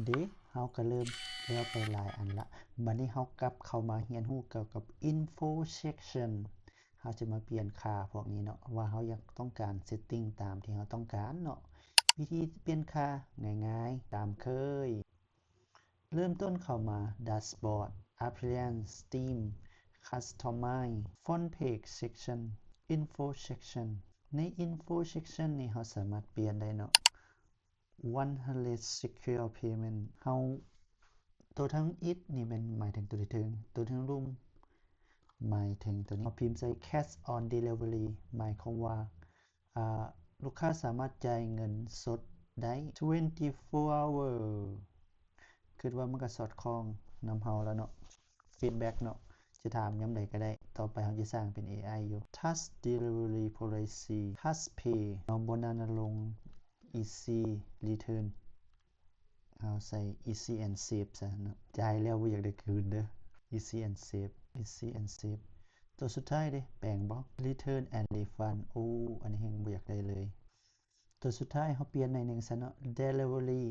ເດ ເຮົາກໍເລີ່ມແລ້ວໄປຫຼາຍອັນລະ. ບັດນີ້ເຮົາກັບເຂົ້າມາຮຽນຮູ້ກ່ຽວກັບ info section. ເຮົາຈະມາປ່ຽນຄ່າພວກນີ້ເນາະ ວ່າເຮົາຢາກຕ້ອງການ setting ຕາມທີ່ເຮົາຕ້ອງການເນາະ. ວິທີປ່ຽນຄ່າງ່າຍໆ ຕາມເຄີຍ. ເລີ່ມຕົ້ນເຂົ້າມາ dashboard, appearance, theme, customize, front page section, info section. ໃນ info section ນີ້ເຮົາສາມາດປ່ຽນໄດ້ເນາະ. one hundred secure payment ເຮົາ ໂຕທາງອິດນີ້ແມ່ນໝາຍເຖິງໂຕທີ່ເທິງ, ໂຕທາງລຸ່ມໝາຍເຖິງໂຕນີ້. ເຮົາພິມໃສ່ cash on delivery ໝາຍຄວາມວ່າ ອ່າ ລູກຄ້າສາມາດຈ່າຍເງິນສົດໄດ້ twenty-four hour. ຄິດວ່າມັນກໍສອດຄ່ອງນຳເຮົາແລ້ວເນາະ. feedback ເນາະ ຈະຖາມຍາມໃດກໍໄດ້. ຕໍ່ໄປເຮົາຈະສ້າງເປັນ ເອໄອ ຢູ່ touch delivery policy, touch pay. ເຮົາບໍ່ນານະລົງ easy return. ເຮົາໃສ່ easy and save ຊະເນາະ. ຈ່າຍແລ້ວບໍ່ຢາກໄດ້ຄືນເດີ. easy and save, easy and save. ໂຕສຸດທ້າຍເດ ແປງບໍ່? return and refund. ໂອ້ ອັນນີ້ແຮງບໍ່ຢາກໄດ້ເລີຍ. ໂຕສຸດທ້າຍເຮົາປ່ຽນໜ້ອຍໜຶ່ງຊະເນາະ. delivery,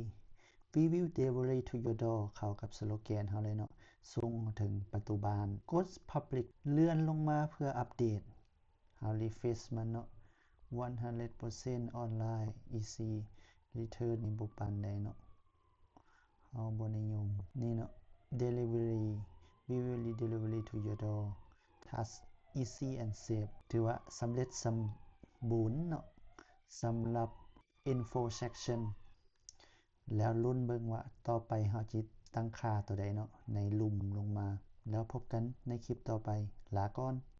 we will delivery to your door. ເຂົ້າກັບສະໂລແກນເຮົາເລີຍເນາະ, ສົ່ງເຖິງປະຕູບ້ານ. ກົດ publish ເລື່ອນລົງມາເພື່ອອັບເດດ. ເຮົາ refresh ມັນເນາະ. one hundred percent online, easy return ນີ້ບໍ່ປານໃດເນາະ, ເຮົາບໍ່ນິຍົມ. ນີ້ເນາະ delivery, we will delivery to your door, touch, easy and save. ຖືວ່າສຳເລັດສຳບູນເນາະ ສຳລັບ info section. ແລ້ວລຸ້ນເບິ່ງວ່າຕໍ່ໄປເຮົາຊິຕັ້ງຄ່າຕົວໃດເນາະ ໃນລຸ່ມລົງມາ. ແລ້ວພົບກັນໃນຄລິບຕໍ່ໄປ. ລາກ່ອນ.